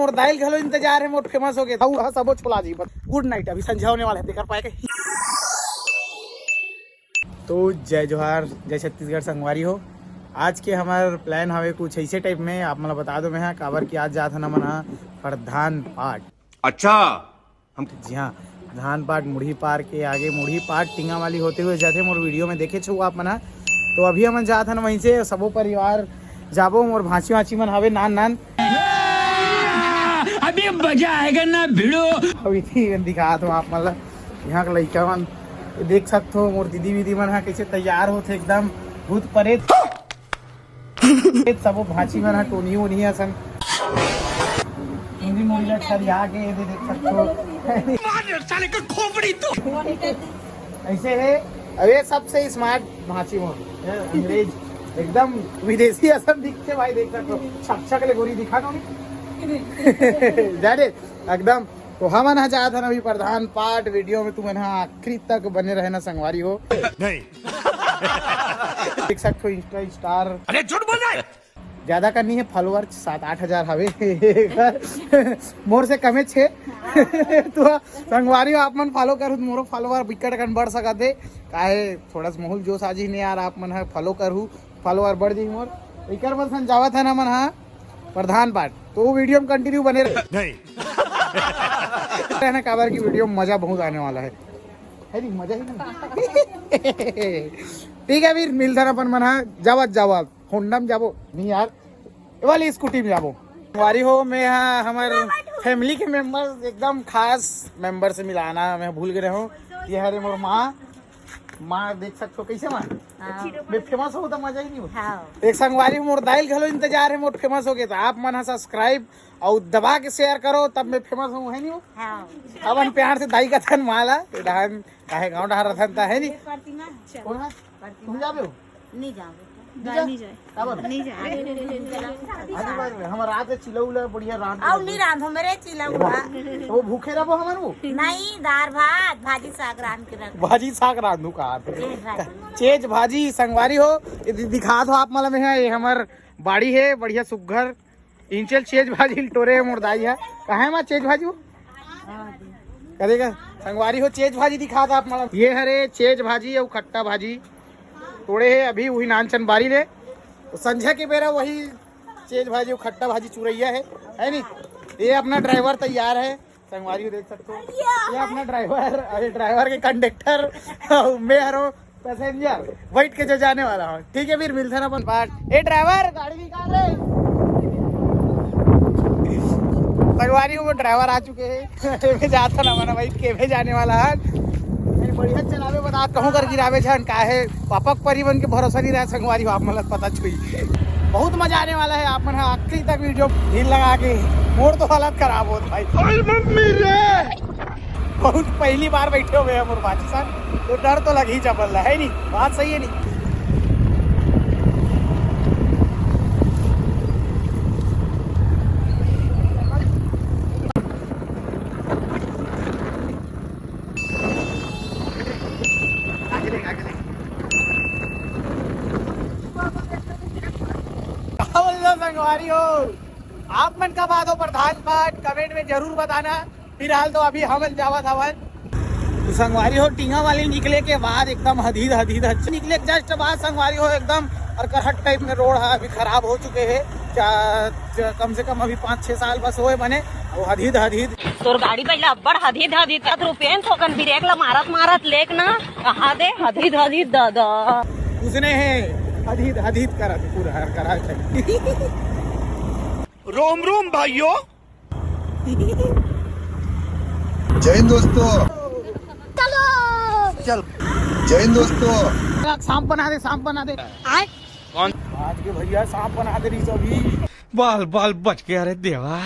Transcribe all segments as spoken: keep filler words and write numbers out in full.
मोर दाई ल घलो इंतजार हे, मोर फेमस हो गे। अउ ह सबो छोला जी, बस गुड नाइट, अभी संझा होने वाला है, तेकर पाए के। तो जय जोहार, जय छत्तीसगढ़ संगवारी हो। आज के हमर प्लान हवे कुछ ऐसे टाइप में, आप मन ल बता दो मैं हा, काबर कि आज जात हन हमन हा प्रधान पाट। अच्छा, हम जी हाँ, प्रधान पाट मुढ़ी पार के आगे, मुढ़ी पाट टींगा वाली होते हुए जाथे, मोर वीडियो में देखे छो आप मन हा। तो अभी हमन जात हन वहीं से, सबो परिवार जाबो, मोर भांची वांची मन हवे नान नान। अभी मजा आएगा ना भिड़ो। अभी दिखात हूँ आप मन ला, यहाँ के लइका मन देख सकत हो, मोर दीदी वीदी मन हा कैसे तैयार होथे एकदम भूत प्रेत। सबो भांची मन हा टोनी ओनी असन। टोनी मोनी ला छरिया के एदे देख सकत हो। मार साले का खोपड़ी तो। ऐसे है। अरे सबसे स्मार्ट भांची मोर, हैं, अंग्रेज एकदम विदेशी असन दिखथे भाई, देख सकत हो। छक छक ले गोरी दिखा दो। जाने एकदम। तो हमन हा जात हन अभी प्रधान पाट वीडियो में, तुमन हा आखिरी तक बने रहना संगवारी हो। नहीं। देख सकत हो इंस्टा स्टार। अरे झूठ बोल रहा है। ज्यादा का नहीं है, फॉलोअर सात आठ हजार हवे। मोर से कमे छे। तो संगवारी हो, आप मन फॉलो करू तो मोरो फॉलोअर बिकट कन बढ़ सकत हे। काहे थोड़ा सा माहौल जोश आ जी ने यार, आप मन हा फॉलो करू, फॉलोअर बढ़ जी मोर। इकर बर सन जावत है ना मन हा प्रधान पाट, तो वो वीडियो में कंटिन्यू बने रहे। नहीं। रहना काबर की वीडियो में मजा बहुत आने वाला है। है नहीं, मजा ही नहीं। ठीक है, फिर मिलथन अपन मन हा, जावत जावत होंडा में जाबो, नहीं यार, ये वाली स्कूटी में जाबो। संगवारी हो, मैं हा हमर फैमिली के मेंबर, एकदम खास मेंबर से मिलाना मैं भूल गए हूँ। ये हरे मोर माँ, माँ देख सकत हो कैसे माँ, हाँ। मैं फेमस हो तो मजा ही नहीं हो। हाँ। एक संगवारी मोर दाई ल घलो इंतजार है, मोर फेमस हो गए तो आप मन हा सब्सक्राइब और दबा के शेयर करो, तब मैं फेमस हूँ, है नहीं हो? हाँ। अपन प्यार से दाई कथन माला, ये डहान काहे गाँव डहार रथन ता है नहीं? प्रतिमा, चल। कौन है? प्रतिमा। तुम जाबे हो? नहीं जाबे। नहीं जा? नहीं जाए। काबर? नहीं जाए। आगे बार में हम रात के चिलौला बढ़िया रांध आओ, लेबो। नहीं रांधो मेरे चिलौला। वो भूखे रहबो हमन वो? नहीं, दार भात, भाजी साग रांध के रख। भाजी साग रांधू का? चेज भाजी। चेज भाजी संगवारी हो, ये दि-, दिखा दो आप मला में है, ये हमर बाड़ी है, बढ़िया सुग्घर इंचल चेज भाजी ल टोरे हे मोर दाई हा। कहाँ है माँ चेज भाजी वो? करेगा संगवारी हो, चेज भाजी दिखा था आप मला। ये हरे चेज भाजी और खट्टा भाजी टोरे है अभी वही नानचन बारी ले। तो संझा के बेरा वही चेज भाजी और खट्टा भाजी चुरैया है, है नी? ये अपना ड्राइवर तैयार है, संगवारी हो देख सकते हो। ये अपना ड्राइवर, अरे ड्राइवर के कंडक्टर मैं हरो पैसेंजर बैठ के जो जाने वाला हूँ। ठीक है, फिर मिलते हैं अपन पाट। ए ड्राइवर, गाड़ी निकाल रे। संगवारी हो, ड्राइवर आ चुके हैं। एमे जात हन हमन, बैठ के एमे जाने वाला है। नहीं, बढ़िया चलावे बता, कहूँ कर गिरावे झन, काहे पापक परी मन के भरोसा नहीं रहा संगवारी हो, आप मन ला पता छुई। बहुत मजा आने वाला है, आप मन हा आखिरी तक वीडियो ढील लगा के। मोर तो हालत खराब होत भाई। अरे मम्मी रे। बहुत पहली बार बैठे हुए हैं मोर बाजी साथ, तो डर तो लग ही जबल है नी? बात सही है नी? का बोल रहे हो संगवारी हो? आप मन का बात हो प्रधान पाट, कमेंट में जरूर बताना। फिलहाल तो अभी हमन जावत हवन। तो संगवारी हो, टींगा वाली निकले के बाद एकदम हदीद, हदीद, अच्छा निकले के जस्ट बाद संगवारी हो एकदम अरकरहट टाइप में रोड है, अभी खराब हो चुके हैं। चा-, च-, कम से कम अभी पाँच छः साल बस होए बने, वो हदीद, हदीद। तोर गाड़ी पहले अब्बड़ हदीद, हदीद करत रुपये न थोकन ब्रेक ला मारत, मारत लेक ना कहा दे हदीद, हदीद दादा। उसने है हदीद, हदीद करत पूरा हर करा। रोम रोम भाइयों। जय हिंद दोस्तों। चलो। चल। जय हिंद दोस्तों। सांप बना दे, सांप बना दे। आए। कौन? आज के भैया सांप बना दे रही सभी। बाल बाल बच गया रे देवा।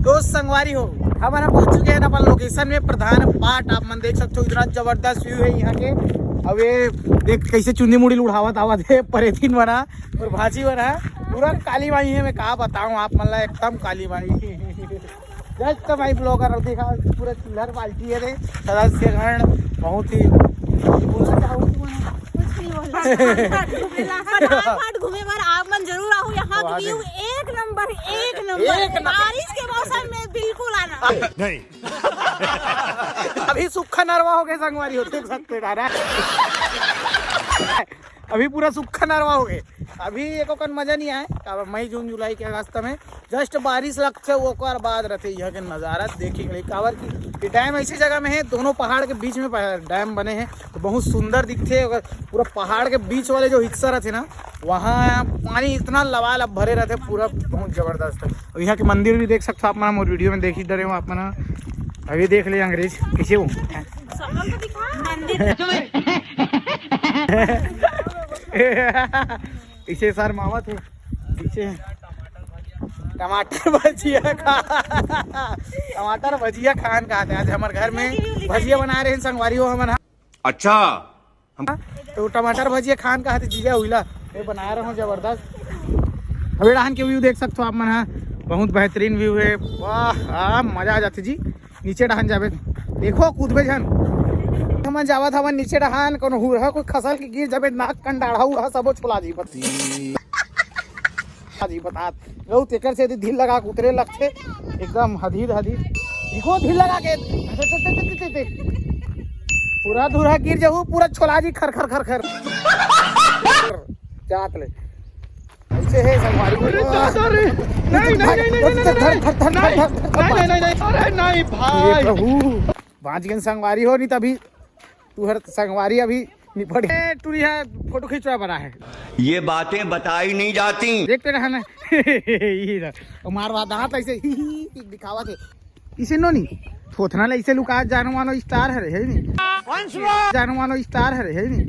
दोस्त संगवारी हो, हमन पहुंच चुके हैं अपन लोकेशन में, प्रधान पाट। आप मन देख सकते हो, इतना जबरदस्त व्यू है यहाँ के। अब ये देख कैसे चुन्नी मुड़ी उड़ावत आवत है परेथिन बना और भाजी बना, पूरा काली माई है। मैं का बताऊं आप मन ला, एकदम काली माई। जस्ट माई ब्लॉगर देखा, पूरा चिल्लर पार्टी है रे, सदस्यगण बहुत ही बोलना चाहूँ। कुछ नहीं बोलना। फटाफट घूमे बर आप मन जरूर आऊ। यहाँ के व्यू एक नंबर, एक नंबर। एक नंबर। बारिश के मौसम में बिल्कुल आना। नहीं। अभी सुक्खा नरवा हो गए संगवारी हो, देख सकते दादा। अभी पूरा सुक्खा नरवा हो गए। अभी एको कन मजा नहीं आए। अब मई, जून, जुलाई के अगस्त में जस्ट बारिश लगथे, ओकर बाद रथे यहाँ के नजारा देखे के लिए। काबर कि ये डैम ऐसी जगह में है, दोनों पहाड़ के बीच में डैम बने हैं, तो बहुत सुंदर दिखथे। अगर पूरा पहाड़ के बीच वाले जो हिस्सा रहते ना, वहाँ पानी इतना लबालब भरे रहते, पूरा बहुत जबरदस्त है। और यहाँ के मंदिर भी देख सकते हो आप मन, मोर वीडियो में देख ही डरे हो आप मन। अभी देख ले अंग्रेज कैसे हो। मंदिर। इसे सर मावत है पीछे। टमाटर भजिया खा, टमाटर भजिया खान का आज हमारे घर में भजिया बना रहे हैं संगवारी हो हमन। हाँ, अच्छा। तो टमाटर भजिया खान का जीजा हुईला, ये बना रहे हो जबरदस्त। अभी डहान के व्यू देख सकते हो आप मन, हाँ, बहुत बेहतरीन व्यू है। वाह, आ, मजा आ जाते जी। नीचे डहान जाबे, देखो कूदबे झन। हमन जावत हवन नीचे डहान, कोनो हुरहा कोई खसल के गिर जाबे, नाक कन डाढ़ा उढ़ा सबो छोला जी। बत-, जी बतात गऊ तेकर से यदि ढील लगा के उतरे लगथे, एकदम हदीद हदीद। देखो ढील लगा के पूरा धुरा गिर जाहू, पूरा छोला जी खर खर खर खर। जात ले। ऐसे है संगवारी। अरे दादा रे। नहीं, नहीं, नहीं, नहीं, नहीं, नहीं, नहीं। धर, धर, धर, नहीं, धर, धर, नहीं, नहीं, नहीं, नहीं। अरे नहीं भाई। प्रभु। बाँच गेन संगवारी हो, नहीं तभी तू हर संगवारी अभी निपट। ए, टूरी है, फोटो खिंचवा बना है। ये बातें बताई नहीं जाती। देखते रहा ना। ये ना। मारवा दांत ऐसे ही, ही, ही दिखावा थे। इसे नो नहीं। थोथना ले इसे लुका, जानो मानो स्टार हरे, है नहीं? जानो मानो स्टार हरे, है नहीं?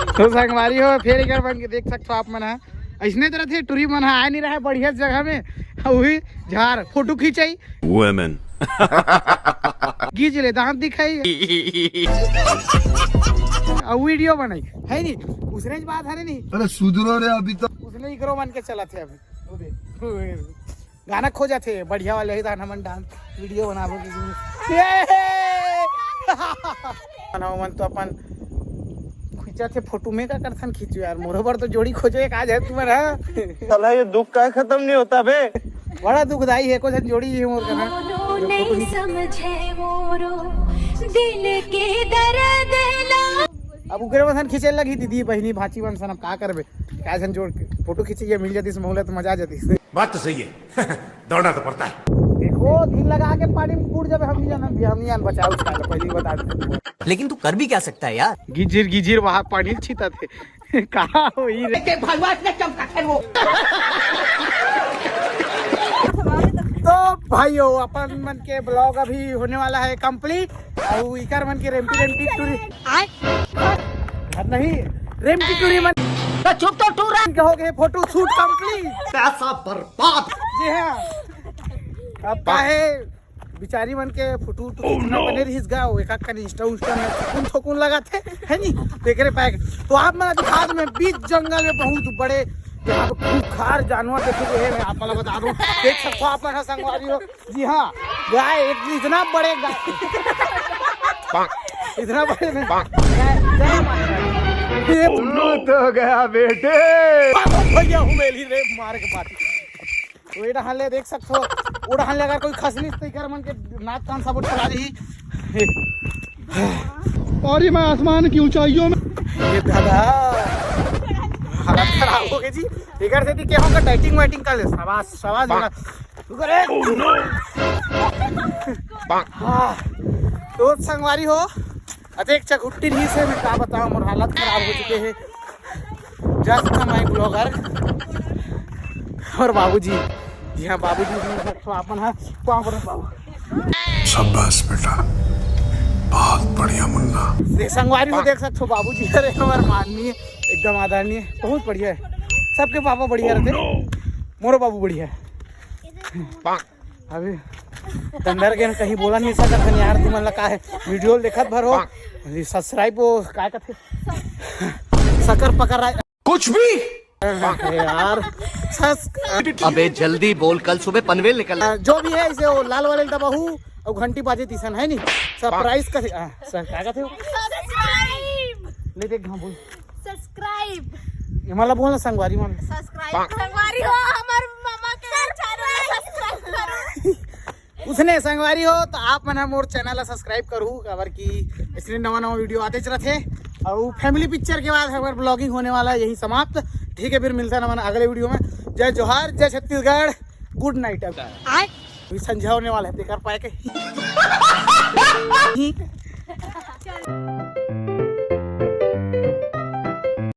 तो संगवारी हो, फिर एक बार बन के देख सकते हो आप मन, हाँ। ऐसने तरह थे टूरी मन, हाँ, आ नहीं रहा है बढ़िया जगह में। वही झार फोटो खींचाई। Women। गीज ले दांत दिखाई। और वीडियो बनाई, है नहीं? उसने बात है नहीं। अरे सुधरो रे, अभी तो उसने इकरो मन के चला थे अभी। वो दे। गाना खोजा थे बढ़िया वाले ही, हमन डांस वीडियो बनाबो के। ये! हमन तो अपन खींचा थे फोटो में, का करथन खींचो यार, मोरो बर तो जोड़ी खोजो एक आज है तुम्हारा। साला ये दुख का खत्म नहीं होता बे। बड़ा दुखदाई है, कुछ जोड़ी ही मोर करना। नहीं समझे मोरो दिल के दर्द ना। अब उगरे मथन खींचे लगी दीदी बहनी भांची मन सन, अब का करबे? का झन जोड़ के फोटो खींचे, ये मिल जाती से मोहलत, मजा आ जाती से। बात तो सही है। दौड़ना तो पड़ता है। देखो, ढील लगा के पानी में कूद जाबे, हम नहीं जानब, हम नहीं जान बचाओ उसका, तो पहले ही बता देते। लेकिन तू कर भी क्या सकता है यार? गिजिर गिजिर वहां पानी छीता थे। कहाँ हुई रे? के भगवान ने चमका थे वो। तो भाइयों, अपन मन के ब्लॉग अभी होने वाला है कंप्लीट। और इकर मन के रेमटी रेमटी टूरी। आय। नहीं, रेमटी टूरी मन। तो चुप तो टूरा। इनके हो गए फोटो शूट कंप्लीट। पैसा बर्बाद। जी हाँ। अब काहे बिचारी मन के फोटो उटो खींचना बने रहिस गा, वो एक आध कन इंस्टा उस्टा में थोकुन थोकुन लगा थे, है नी? तेकरे पैक। तो आप मन दिखा दो, मैं बीच जंगल में बहुत बड़े यहाँ पे खूंखार जानवर देखे हुए हैं, मैं आप वाला बता दूं। देख सकते हो आप मन संगवारी हो। जी हाँ, गाय, एक इतना बड़े गाय, इतना बड़े में गाय, गाय मार रहा है। ये उल्लू तो गया बेटे। भैया हुमेली रे मार के बात। तो ये डहान ले देख सकते हो, वो डहान ले अगर कोई खसलिस तो इकर मन के नाक कान सब उठा रही। और ये मैं आसमान की ऊंचाइयों में। ये दादा, हालत खराब हो गई जी। इकर से भी क्या होगा, डाइटिंग वाइटिंग कर ले। शाबाश, शाबाश बेटा। शुक्र है। हाँ। तो संगवारी हो, अतेक चघुट्टी रहिस हे, मैं का बताओं, मोर हालत खराब हो चुके हे। Just my blogger और बाबूजी। जी हाँ, बाबूजी भी तो अपन है। कहाँ पर है बाबू? शाबाश बेटा, बहुत बढ़िया मुन्ना। देख, संगवारी को देख सकते हो, बाबूजी, अरे हमारे माननीय, एकदम आदरणीय, बहुत बढ़िया है। सबके पापा बढ़िया रहते, मोरो बाबू बढ़िया है। अभी अंदर के कहीं बोला नहीं सकत हन यार, तुमन ला का है, वीडियो देखत भर हो, सब्सक्राइब हो, का कथे, सकर पकर रहा। कुछ भी। यार, सस- अबे जल्दी बोल, कल सुबह पनवेल निकल। जो भी है, इसे वो लाल वाले दबाहू और घंटी बाजे तीसन है नहीं, सरप्राइज का। हाँ, सर, क्या कहते हो? सब्सक्राइब। ले देख, हाँ बोल। सब्सक्राइब। ये मतलब बोलना संगवारी मान। सब्सक्राइब। संगवारी हो, हमार मामा के चैनल सब्सक्राइब करो। उसने संगवारी हो तो आप मन मोर चैनल ला सब्सक्राइब करू, काबर कि इसने नवा नवा वीडियो आते रहते। और फैमिली पिक्चर के बाद हमार ब्लॉगिंग होने वाला है यही समाप्त। ठीक है, फिर मिलता है नवा अगले वीडियो में। जय जोहार, जय छत्तीसगढ़, गुड नाइट। अब अभी संझा होने वाला है, बेकार पाए के।